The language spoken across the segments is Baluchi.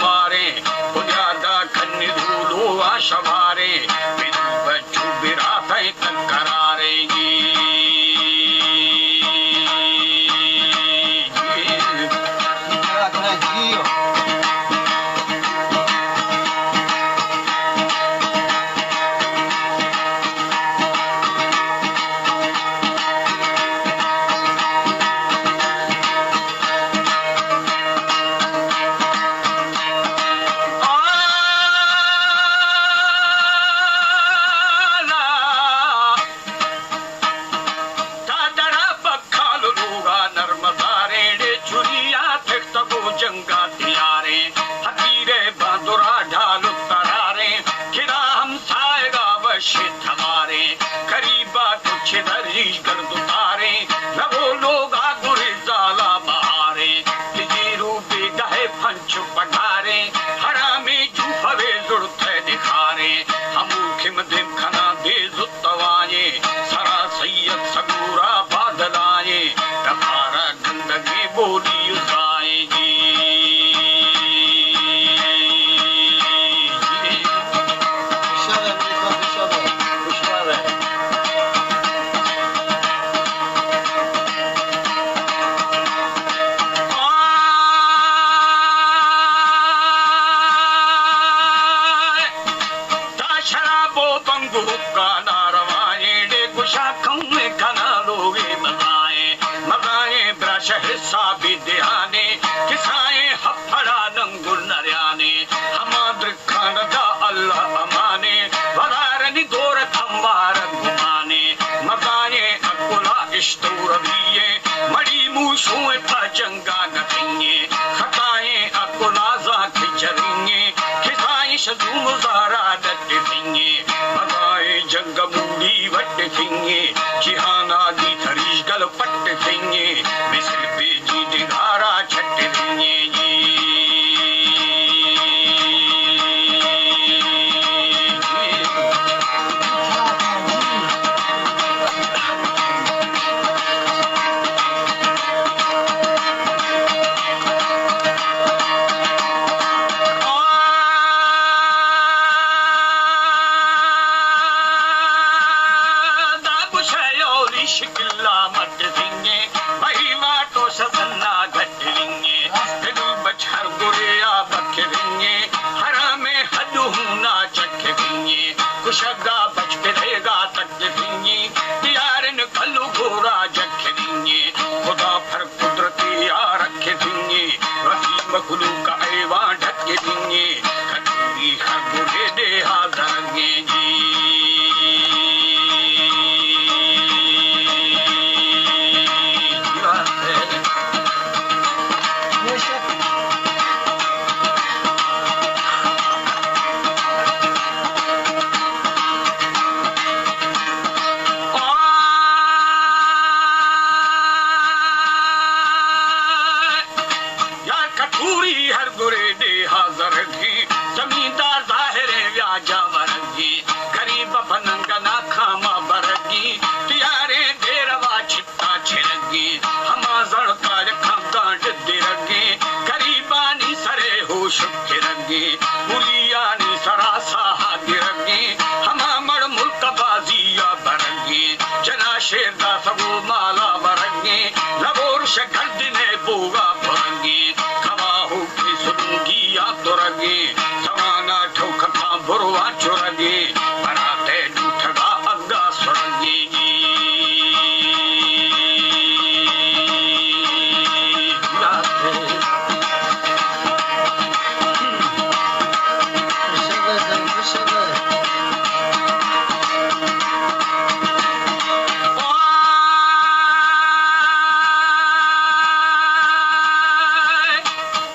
ماریں، بنیادا کھنی دھولو آ شماریں، بدو بچو براتیں تکراریں جی۔ تا درا بکال لوگا نرمداریں، ڈے چریا تختگو جنگا تیاریں، فقیرے باندرا ڈھال تراریں، کدا ہمسائگا وش تھواریں، قریبا کچھ دریش گرد تاریں، لگو لوگا گریزالا بہاریں، کہ جیرو بیگہ پنچ پگاریں، حرامیں جو فوے زڑتے دکھاریں، ہمو کم دم کھنا بے زت توائیں، سرا سید سگورا بادلائیں، دپارا گندگیں بولی زائیں جی۔ تا شراب و بنگ و حقا ناروائیں، ڈے گشا کھوئیں کنا لوگے مزائیں، مزائیں براش حسابی دیانے، کسائیں ہپڑا ننگ و نریانے، ہما درکان دا اللہ امانے، ورارنی دور کمبار گمانے، مزائیں اکلا اشتور بیئیں، مڑی موشوئیں پا جنگا نتنگیں، خطائیں اکلا زاں کہ چرینگیں، کسائیں شزوم زارا ڈٹ سنگیں، مزائیں جنگ موڑی وٹ سنگیں، جہانا دی تھریش گل پٹ سنگیں، مثل بے جی ڈگارا چھٹ سنگیں جی۔ داب شیولی شکلا مٹ سنگیں، بہی ماٹو سسنا گھٹ سنگیں، پدو بچ ہر گریا بک سنگیں، حرامیں حد ہونا چک سنگیں، کشگا بچ پدیگا تک سنگیں، تیارن کلو گورا جک سنگیں، خدا پر قدرتی آرک سنگیں، وسیع مخلوق ایوان ڈھک سنگیں، کھٹوری ہر گرے ڈیہا زرگیں جی۔ یار کٹوری ہر گرے ڈیہا زرگی، زمیندار ظاہریں ویاجا ورگی، غریب پننگ نا کھاما برگی، تیاریں دیروا چھٹا چھرگی، ہما زڑکا یکاں گانڈ درگی، غریبانی سرے ہوش کرگی، ملیانی سرا ساہا گرگی، ہما مڑ ملک بازیا برگی، جنا شیر دا سگو مالا ورگی، لبورش گردنے بوگا پرگی، کواہو کے سلوگی آ ترگی، سوانا ٹھوکا بروا چرگی، براتے ڈوٹھگا اگا سرگی۔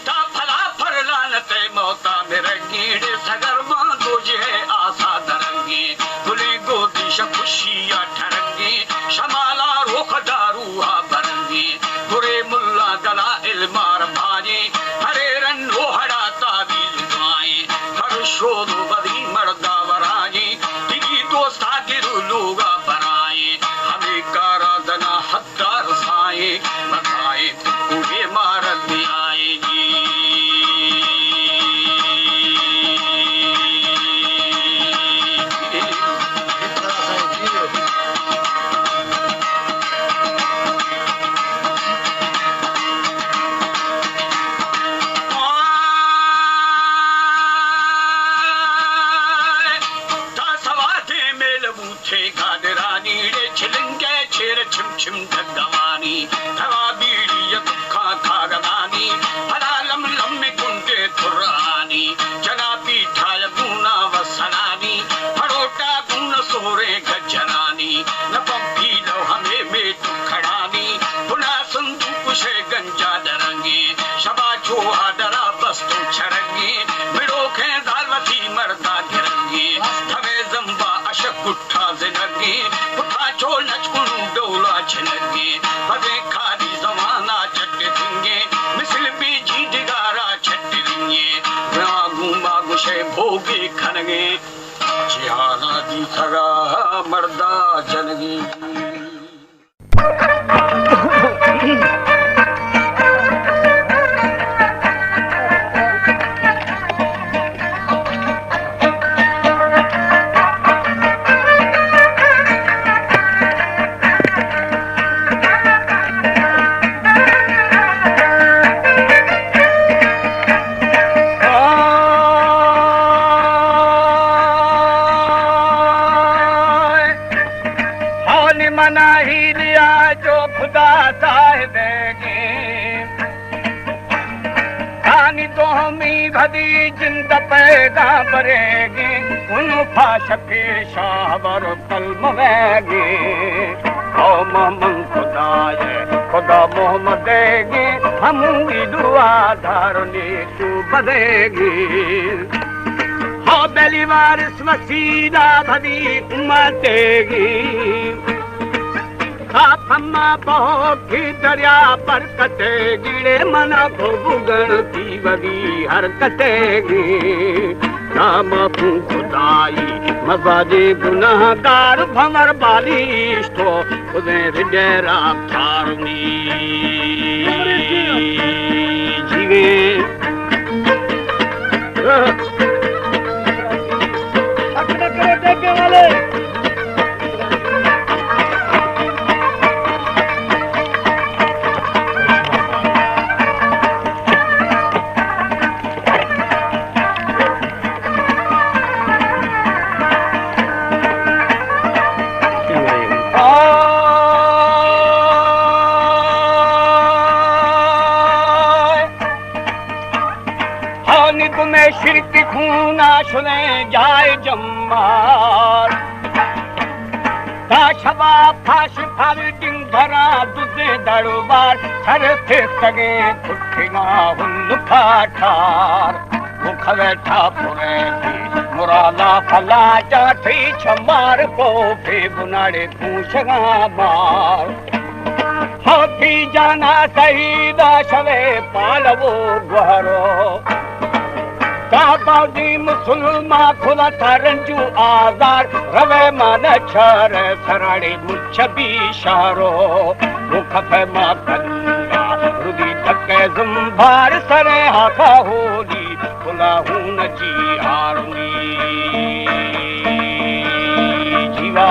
تا پدا پر لعنت موتا مر اوگے کنگیں جہانا دیتگا مردا جنگیں۔ حال منا ہی لیا جو خدا صاحب گی، آنی دومی بھدی جند پیدا بریگی، انو پاش پیشا بر کلم ویگی۔ او محمد خدائے، خدا محمد گی، ہموی دعا دارنی تو بدیگی۔ ہو بلی وارث وسیلہ بھدی امتیگی۔ آپ ہما بہو کی دریا برکتے گیڑے منا بھوگن تیوگی حرکتے گی۔ نام خدائی مزاج گناہگار بھنور بالیش تو خدے رڈے رفتار می جیوے۔ ہانی گمے شرک خونا شنے جائے جمار۔ تا شبا پاش پھل ڈنگرا دزے دڑوار، سر تھتگے کھٹگا ہن کاٹھار۔ وہ کھوے ٹھاپرے دی مرالا پھلا جاٹھی چمار کو پھے بناڑے پوشگا مار۔ ہاکی جانا شہیدا شوے پالو گوہرو۔ تا بازی مسلمان کھلا تا رنجو آزار، روے مانا چار سراڑی مچ بی شارو۔ وہ کفے ما کلیا ردی تکے زمبار سرے ہاکا ہولی۔ کلاہون جی آرمی جیوا۔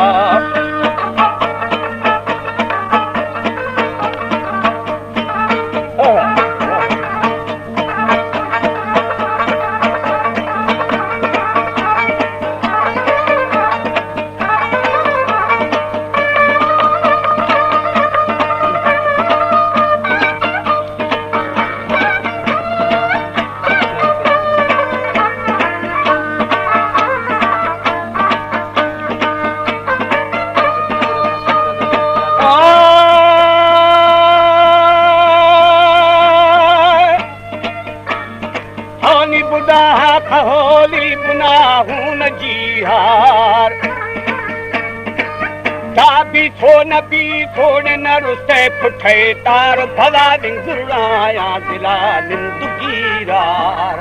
ہانی بڈا کھولی بنا ہون جیہار۔ تا بی سون بی سون نرستے پٹھے تار بھلا دن گرایا دلا نندگیرار۔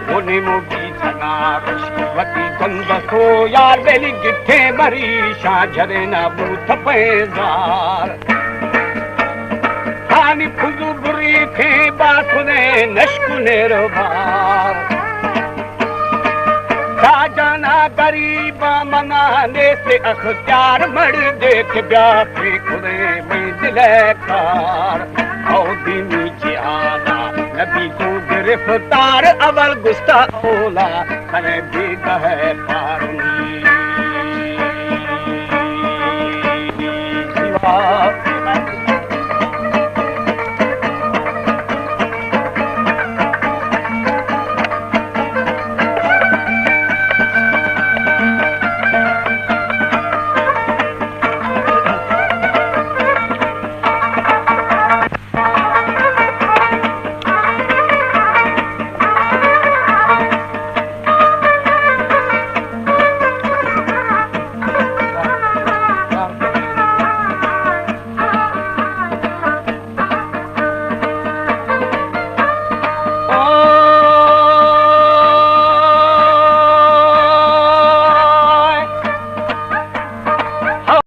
گونی موگی سنا رش وتی گند سو یار بیلی گٹھے مری شاہ جھرے نہ بوت پیزار۔ ہانی کھلو بری تھے باسنے نشکنے رو بار۔ تا جانا غریب منا نیست اختیار، مڑ دیکھ بیا کے کھلے میں دلے کار۔ او دینی جہانا نبی تو گرفتار، اول گستا اولا کرے بیگہ پارنی۔